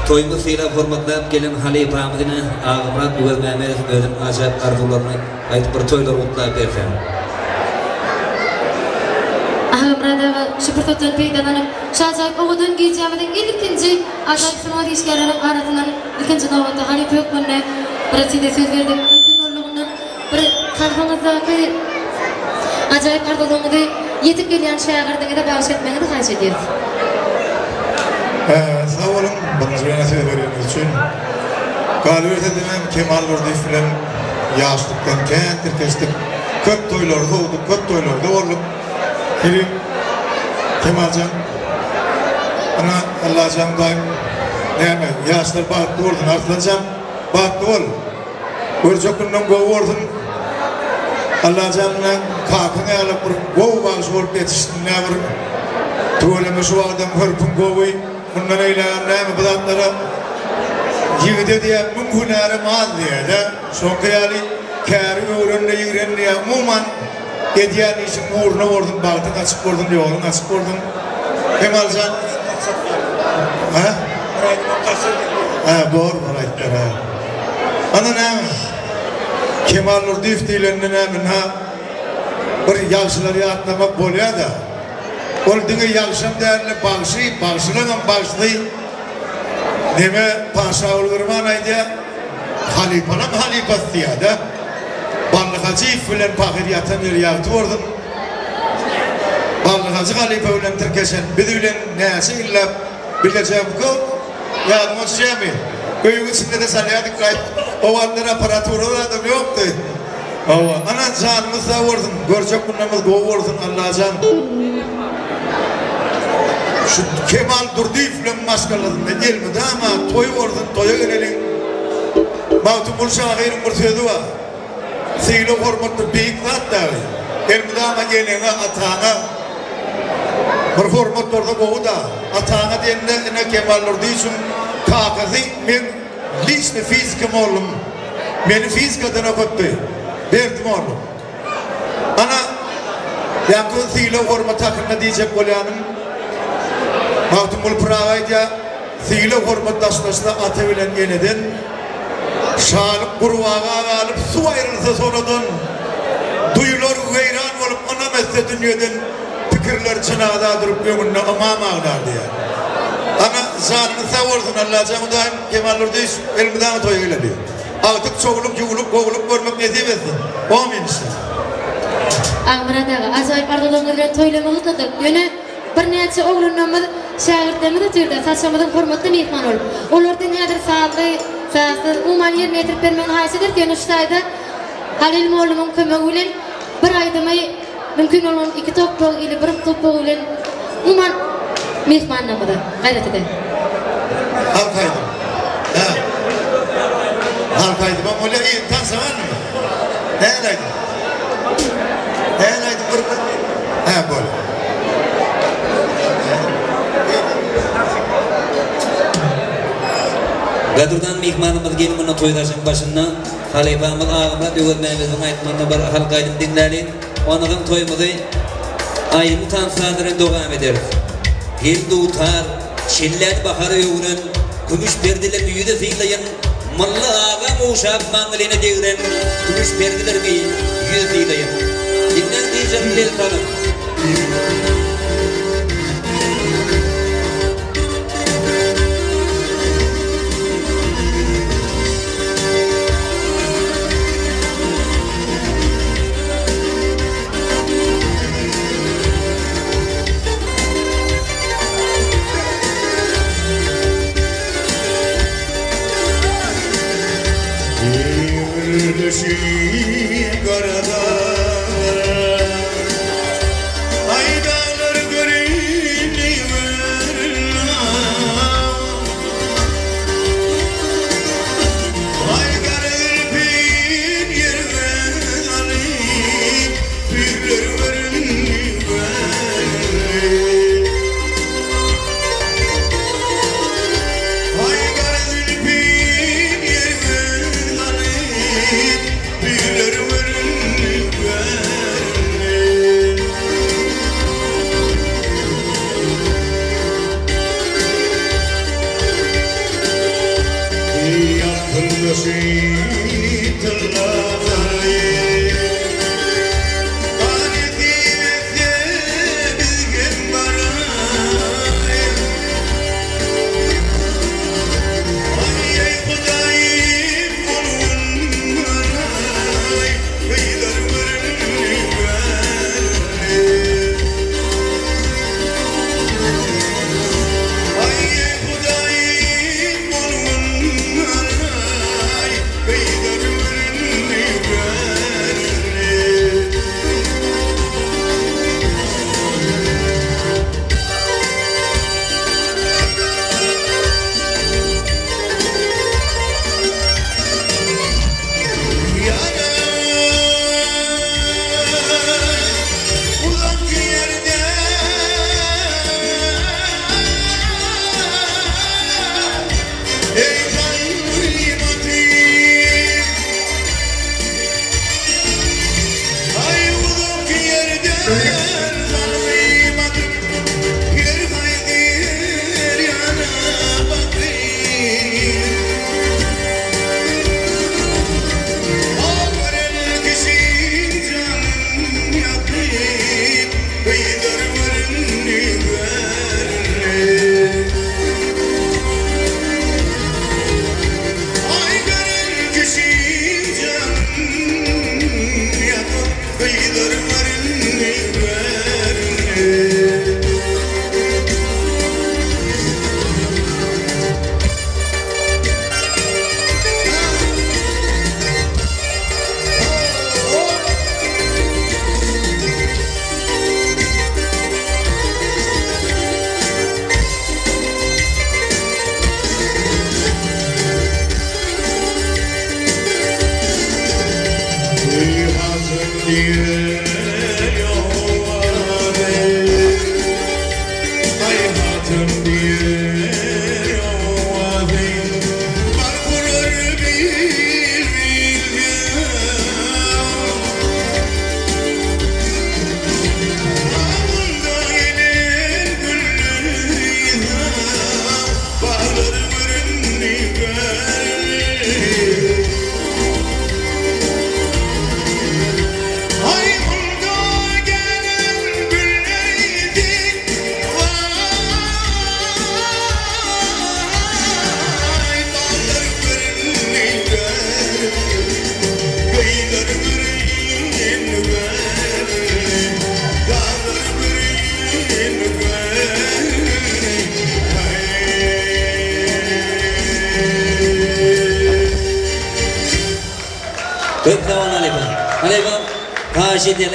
Toýumyzy sylap hormatlap gelen halypamyz ine Agamyrat Öwezmämmedowyň özüniň ajaýyp arzuwlaryny aýdyp bir toýlary gutlap berseň. Agamyrat aga şu pursatdan peýdalanyp şu ajaýyp owadan gijämiziň ilkinji ajaýyp sungat işgärleriniň arasyndan ilkinji nobatda halypa hökmünde bir size söz berdik. Mümkin boldugyndan Bir kalbyňyzdaky ajaýyp arzuwlaryňyzy ýetip gelýän şägirdiňize bagyş etmegiňizi haýyş edýäris. Sag boluň, birinji mena söz bereniňiz üçin. Galyberse-de men Kemal Durdyýew bilen ýaşlykdan kän tirkeşdik. Köp toýlary sowduk, köp toýlarda bolduk. Kerim, Kemaljan, ana, Allajan Hudaýym näme, ýaşlar bagtly bolsun, Arslanjan, bagtly bol! Görjek günüň gowy bolsun. Allajan bilen kakaň ýaly bir gowy bagşy bolup ýetişdiňä bir tüweleme şu wagtam hörpüň gowy. Mundan eýlägem näme bu zatlara ýigide diýýär müň hünärem az diýýär-de. Şoňky ýaly käri öwren-de ýigren diýýär. Umuman edýän işiň ugruna bolsun, bagtyň açyk bolsun, ýoluň açyk bolsun. Kemaljan Hä? Hä, bor, bor aýdyp ber, hä. Ana näme? Kemal Nurdyýew diýlende näme, ynha, bir ýagşylary ýatlamak bolýa-da. Ol diňe ýagşam däl-de, bagşy, bagşylaňam bagşysy. Neme, Paşaguly Gurban aýdýar, halypalaň halypasy diýýär-de. Bally Hajyýew bilen pahyr ýatan ýeri ýagty bolsun. Bally Hajy halypa bilen tirkeşen biz bilen näçe ýyllap bileje köp ýadyňa düşýärmi? Öýüň içinde-de çalýardyk-laý. O wagtlar apparatura zadam ýokdy. Hawa, ana janyňyz sag bolsun, görjek günlerimiz gowy bolsun Allajan. Şu Kemal Durdyýew bilen maşgalasynda elmydama toý bolsun, toýa geleliň. Magtymguly şahyryň bir sözi bar. Sylag-hormat bir beýik zat dagy. Elmydama eneňe, ataňa bir hormat bolsa gowy-da. Ataňa diýende ine Kemal Durdyýewiçiň kakasy meň liçny fizika mollum. Meni fizikadan okatdy. Berdi mollum. Ana, ýaňky sylag-hormat hakynda diýjek bolýanym, Magtymguly Pyragy aýdýar, Sylag-hormat daşlaşsa ata bilen eneden, Şalyk gurbaga galyp, suw aýrylsa sonadan, Duýular weýran bolup, ynam etse dünýeden, Pikirler jynaza durup, öňünde ymam aglar diýýär. Ana, janyňyz sag bolsun, Allajan Hudaýym, Kemal Durdyýewiç, elmydama toýa geleli. Agtyk, çowluk, ýuwluk, gowulyk görmek nesip etsin. Omyn işler. Agmyrat aga, ajaýyp arzuwlaryňyz bilen toýlamagy gutladyk. Ýöne birnäçe oglanlarymyz, şägirtlerimiz otyrda, saçagymyzyň hormatly myhmany bolup. Olardan häzir sazly, sazsyz, umuman ýerine ýetirip bermegini haýyş ederis. Ýöne şu taýda Halyl mollumyň kömegi bilen bir aýdymy Mümkin bolan iki topbak ili bir topbak bilen umuman myhmanlarymyza gaýrat eder. Halk aýdym. Hä. Halk aýdymam bolýar, yzy tanşamanmy? Nähili aýdym? Nähili aýdym bir Hä, bolýar. Gadyrdan myhmanymyz gelin munda toý daşyň başynda halypamyz Agamyrat Öwezmämmedowyň aýtmagynda bir halk aýdym diňläliň. Ondan soň toýumyzy aýdymly tans-saz bilen dowam ederis. Gel dutar, çilläni bahara öwren, Kümüş perdelermi ýüze sylaýyn, Mylly agam ogşap maňlyna degren, Kümüş perdelermi ýüze sylaýyn. Diňläň diýjek el salyň. Gürleşip garadar Aýdalar göründi Aý gara ülpin ýerden alyp, Pürler göründi göründi. Aý gara zülpin ýerden alyp, Pürler göründi göründi. Gülbaşy tylla sary. A nesip etse biz hem baraýyn. Aý-aý Hudaýym bolgun baraý. Gyzlar göründi göründi. Aý-aý Hudaýym bolgun baraý. Gyzlar göründi göründi. Ýara uzak ýerde Eý janym atym Aý uzak ýerden janym atyp Her haýsy her ýana bakyn. A gören kişiň janyn ýakyp, Gyzar göründi göründi. Aý gören kişiň janyn ýakyp, Gyzar göründi göründi. Eý hatyn diýer ýowady, Aý hatyn diýer ýowady, Bar bolar bir bilgem. Bagynda gelen güllüýe, Baglar göründi göründi. Aý munda gelen güllerdi, Waý, baglar göründi göründi. Gyzlar göründi göründi. Daglar göründi göründi. Aý. Köp sag boluň halypa. Halypam haýyş edýän.